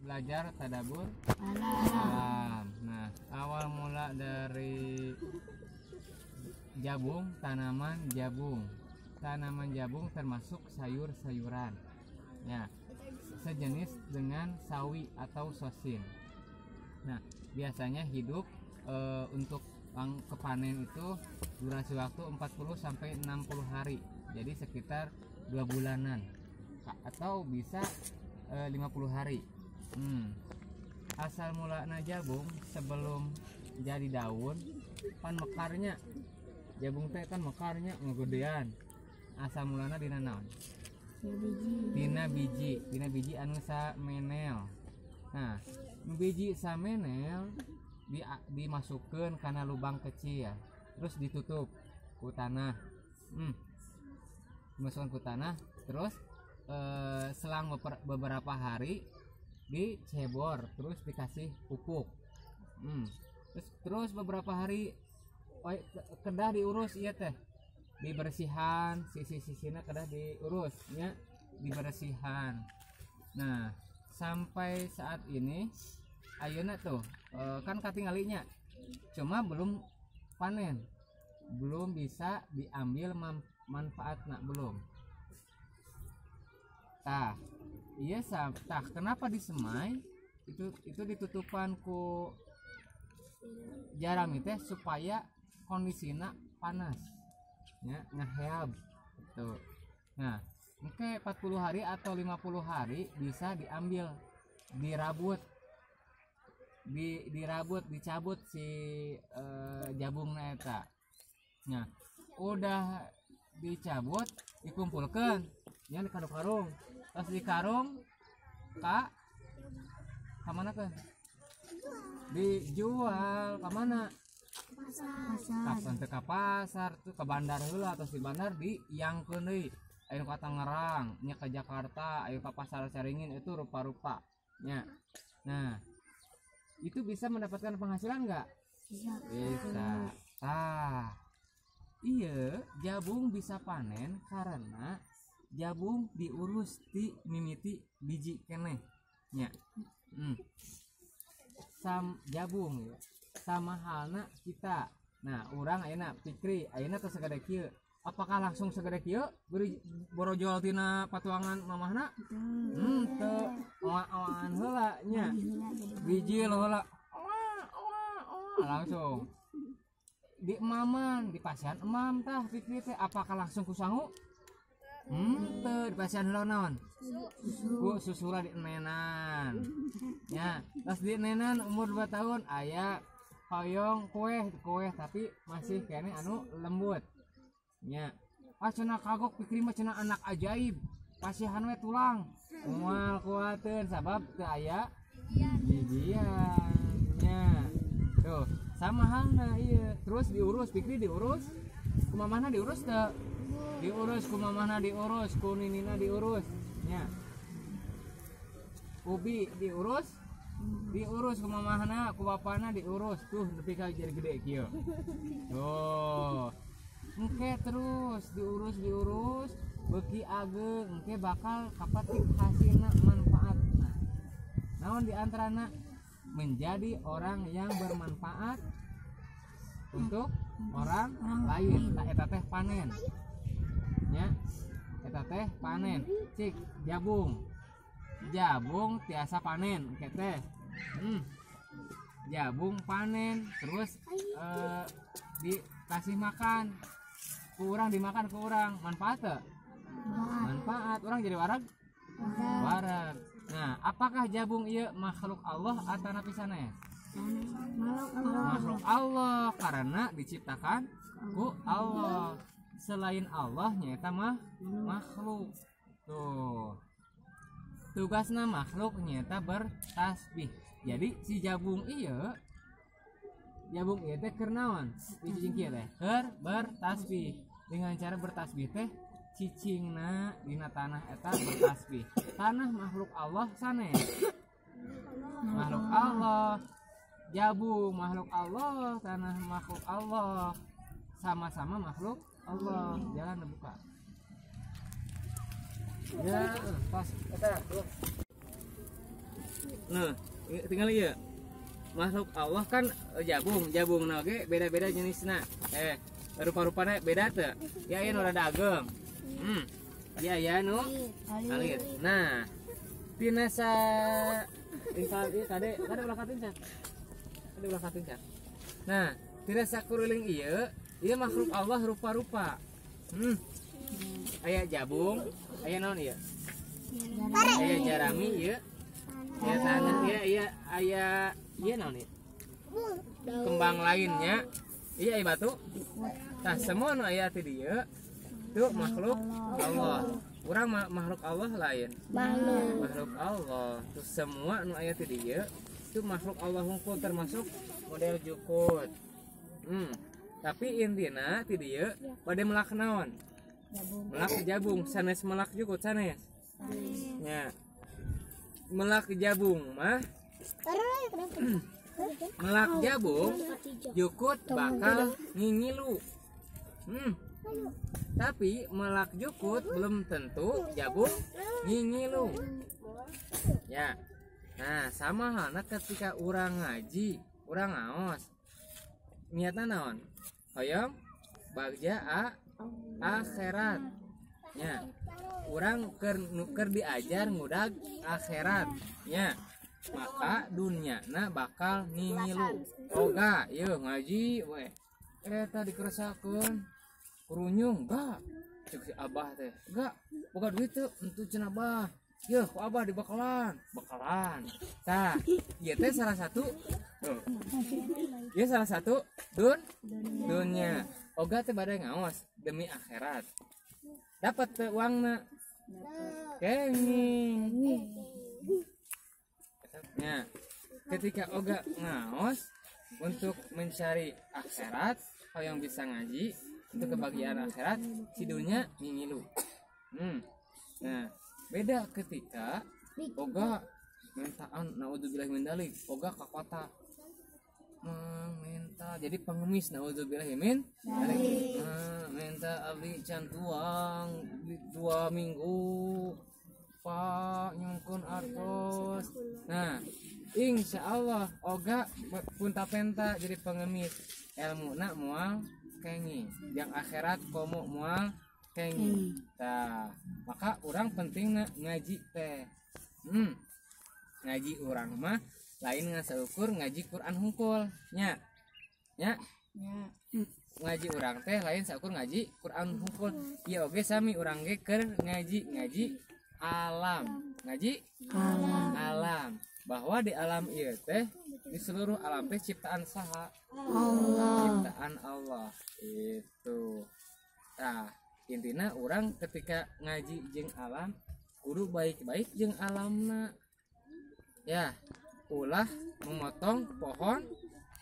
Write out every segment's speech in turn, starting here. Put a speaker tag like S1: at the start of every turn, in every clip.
S1: Belajar tadabur alam. Nah, awal mula dari jabung, tanaman jabung. Tanaman jabung termasuk sayur-sayuran. Ya, sejenis dengan sawi atau sosin. Nah, biasanya hidup untuk kepanen itu durasi waktu 40 sampai 60 hari. Jadi sekitar 2 bulanan atau bisa 50 hari. Asal mulana jabung sebelum jadi daun pan mekarnya. Jabung teh kan mekarnya ngegedean. Asal mulana dina naon? Dina biji, dina biji anu samenel. Nah, biji samenel dimasukkan karena lubang kecil, terus ditutup ku tanah. Dimasukkan ku tanah, terus selang beberapa hari dicebor, terus dikasih pupuk. Terus beberapa hari kedah diurus iya teh, dibersihan sisi-sisinya kedah diurus ya, dibersihan. Nah, sampai saat ini ayeuna tuh kan katinggalinya cuma belum panen, belum bisa diambil manfaatna belum. Tah, iya tah kenapa disemai itu ditutupan ku jarami teh supaya kondisinya panas ya, ngeheab tuh. Nah, oke 40 hari atau 50 hari bisa diambil, dirabut, dirabut, dicabut si jabungna eta. Nah, udah dicabut, dikumpulkan ya di karung-karung. Terus di karung ka mana ke? Dijual ke mana? Pasar. Ke pasar tuh ke bandar heula, terus di bandar di yangkeun deui. Ayo ka Tangerang, nya ke Jakarta, ayo ke pasar Caringin, itu rupa-rupa nya. Nah, itu bisa mendapatkan penghasilan enggak? Bisa. Bisa. Ah, iya, jabung bisa panen karena jabung diurus di mimiti biji keneh nya. Sam jabung ya. Sama halna kita. Nah, urang ayeuna Pikri, ayeuna teh sagede kieu. Apakah langsung segede kieu beri borojol tina patuangan mamahna? Teu, oa-oaan heula nya. Biji heula. Langsung. Di emaman, di pasian emam tah Pikri teh apakah langsung ku sangu? Teu, di pasian heula naon? Ku susula di enenan. Ya, pas di enenan umur 2 tahun aya hoyong kue tapi masih kene anu lembut. Nya. Ah cenah kagok Pikri mah cenah anak ajaib. Pasihan we tulang. Moal kuateun sabab teu aya bijian. Nya. Tuh, sama halna ieu. Terus diurus Pikri diurus. Ku mamahna diurus teu? Diurus ku mamahna diurus, ku ninina diurus. Nya. Ubi diurus, diurus ku mamahna, ku bapana diurus. Tuh nepi ka jadi gede kieu. Tuh. Engke terus diurus beuki ageung engke bakal kapatik hasilna manfaatna. Naon di antarana menjadi orang yang bermanfaat untuk orang lain. Tah eta teh panen. Nya, eta teh panen. Cik jabung. Jabung tiasa panen engke teh. Jabung panen terus dikasih makan. Ku urang dimakan ku urang, manfaat teu? Manfaat, urang jadi wareg? Wareg. Nah, apakah jabung ieu makhluk Allah atau napi sanes? Makhluk Allah karena diciptakan ku Allah. Selain Allah nyaeta mah makhluk. Tuh. Tugasna makhluk nyaeta bertasbih. Jadi si jabung ieu teh keur naon? Cicing kieu teh keur bertasbih. Dengan cara bertasbih teh cicingna dina tanah eta bertasbih. Tanah makhluk Allah sanes. Makhluk Allah. Jabung makhluk Allah, tanah makhluk Allah. Sama-sama makhluk Allah. Jalan dibuka. Ya, pas eta. Nah, tinggal ieu. Makhluk Allah kan jabung, jabung na oge beda-beda jenisna. Rupa-rupana beda teu? Ya aya nu rada ageng. Ya ya nu alit. Nah, tina sa tinggal ieu kade, kade ulah katinca. Kade ulah katinca. Nah, tina sakuriling ieu, ieu makhluk Allah rupa-rupa. Aya jabung, aya naon ieu? Aya jarami ieu. Aya tanah ieu, ieu aya ieu naon ieu? Kembang lainnya. Iya aya batu. Tah semua nu aya ti dieu itu makhluk Allah. Urang makhluk Allah lain. Makhluk Allah. Terus semua nu aya ti dieu itu makhluk Allah hungkul termasuk model jukut. Tapi intina ti dieu bade melak naon? Melak jabung, sanes melak jukut sanes. Nya. Melak jabung mah melak jabung jukut bakal ngingilu. Tapi melak jukut belum tentu jabung ngingilu. Ya. Nah, sama halnya ketika urang ngaji, urang ngaos. Niatna naon? Hoyong bagja akhirat. Ya. Urang keur diajar ngudag akhirat. Ya. Maka dunyana bakal ngingilu. Oga, ieu ngaji we. Eta dikeresakeun. Kurunyung gak? Cek si abah teh. Gak, boga duit teu, entu cenah abah. Yeuh, ku abah dibakalan. Bakalan. Tah, ieu teh salah satu. Ieu salah satu dunya. Oga teh bade ngaos demi akhirat. Dapat teu uangna? Kenging. Nya, ketika oga ngaos untuk mencari akhirat, kalau yang bisa ngaji untuk kebahagiaan akhirat, si dunya ngingilu. Nah, beda ketika oga mintaan naudzubillah min dzalik, oga ka kota minta jadi pengemis naudzubillah min dzalik. Minta abdi can tuang 2 minggu Pak nyungkun artos. Nah, insya Allah oga punta-penta jadi pengemis, ilmuna moal kenging, yang akhirat komo moal kenging. Nah, maka orang pentingna ngaji teh. Ngaji urang mah lain ngan saukur ngaji Quran hungkul nya. Nya. Ngaji urang teh lain saukur ngaji Quran hungkul. Ieu oge sami urang ge keur ngaji ngaji alam. Ngaji alam. Alam. Bahwa di alam ieu teh di seluruh alam teh ciptaan saha? Allah. Ciptaan Allah. Itu. Nah, intina urang ketika ngaji jeung alam kudu baik-baik jeung alamna. Ya, ulah memotong pohon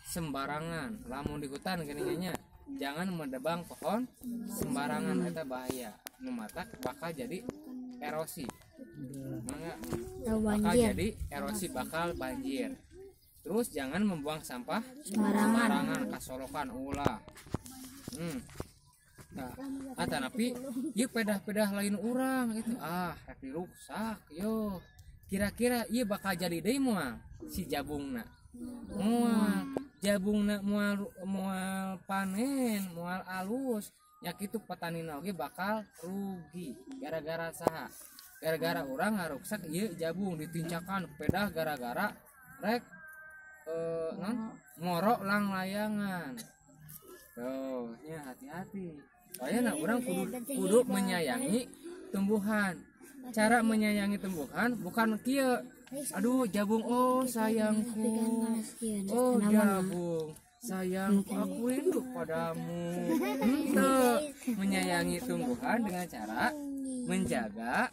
S1: sembarangan. Lamun di hutan geuning nya, jangan menebang pohon sembarangan, eta bahaya. Nu matak bakal jadi erosi. Mangga bakal jadi erosi, bakal banjir. Terus jangan membuang sampah sembarangan, kasolokan ulah. Nah, atanapi ieu pedah-pedah lain urang itu rek diruksak yo. Kira-kira ieu bakal jadi deui moal si jabungna. Moal jabungna moal moal panen, moal alus. Ya kitu petanina oge bakal rugi gara-gara saha? Gara-gara urang ngaruksak ieu jabung ditincakan pedah gara-gara rek non ngorok lang layangan. Tuh, nya hati-hati. Soalnya urang kudu menyayangi tumbuhan. Cara menyayangi tumbuhan bukan kieu. Aduh jabung, oh sayangku. Oh jabung, sayangku, aku rindu padamu. Henteu. Menyayangi tumbuhan dengan cara menjaga,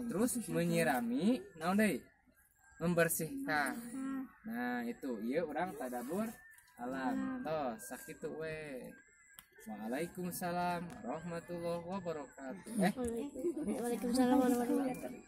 S1: terus menyirami, naon deui? Membersihkan. Nah, itu ieu urang tadabur alam. Toh sakitu we. Waalaikumsalam warahmatullahi wabarakatuh. Waalaikumsalam warahmatullahi wabarakatuh.